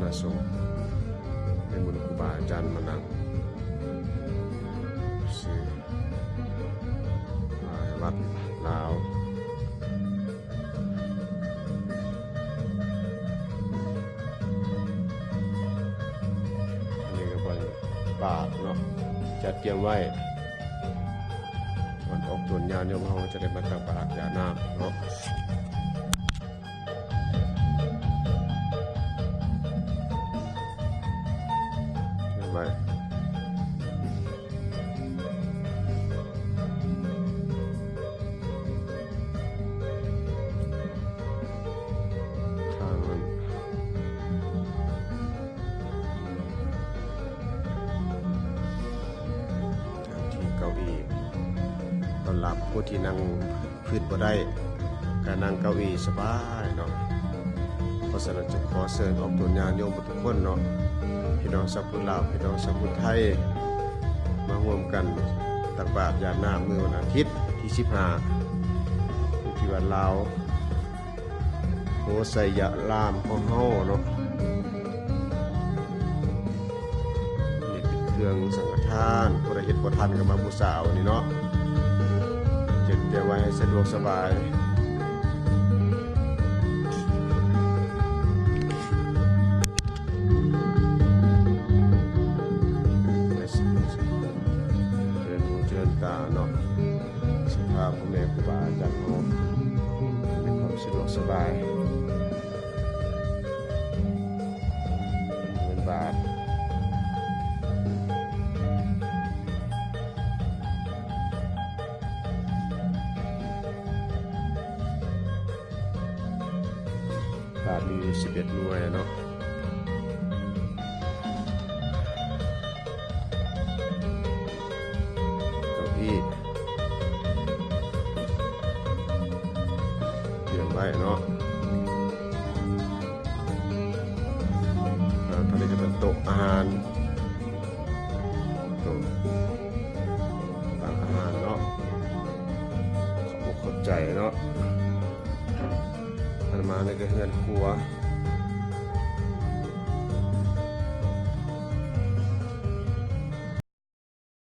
ນະສົງ ນິມົນຄູບາອາຈານມານັ່ງ ຊື່ ອ່າ ວັດລາວ. ອັນນີ້ກໍເປັນບາດເນາະ ຈັດກຽມໄວ້ ກ່ອນອອກຕົນຍາດໂຍມເຮົາຈະໄດ້ມາຕັກບາດຢາດນ້ຳເນາະ. ໄວ້ ທາງນັ້ນ ທີ່ເກົ້າອີ່ຕ້ອນຮັບຜູ້ທີ່ນັ່ງ ຄືດບໍ່ໄດ້ ກະນັ່ງເກົ້າອີ່ສະບາຍເນາະ. ເພາະສະນັ້ນຈຶ່ງຂໍເຊີນອອກຕົນຍາດໂຍມທຸກຄົນເນາະ ພີ່ນ້ອງຊາວພຸດລາວ ພີ່ນ້ອງຊາວພຸດໄທ ມາຮ່ວມກັນຕັກບາດຢາດນ້ຳມື້ວັນອາທິດທີສິບຫ້າ ຢູ່ທີ່ວັດລາວ ໂພໄຊຍະລາມຂອງເຮົາເນາະ. ນີ້ເປັນເຄື່ອງສັງຄະທານ ຜູ້ໃດເຮັດບໍ່ທັນກໍມາບູຊາເອົານີ້ເນາະ ຈັດກຽມໄວ້ໃຫ້ສະດວກສະບາຍ. ເຈີນຫູເຈີນຕາເນາະ ສັດທາພໍ່ແມ່ຄູບາອາຈານເຮົາ ໃຫ້ຄວາມສະດວກສະບາຍ. ເປັນບາດ ບາດມີສິບເອັດໜ່ວຍເນາະ ເກົ້າອີ່ ຕຽມໄວ້ເນາະ. ອ່າ ອັນນີ້ກໍເປັນໂຕະອາຫານ ໂຕະຕັ່ງອາຫານເນາະ ຂອບອົກຂອບໃຈເນາະ. ອັນມານີ້ກໍເຮືອນຄົວ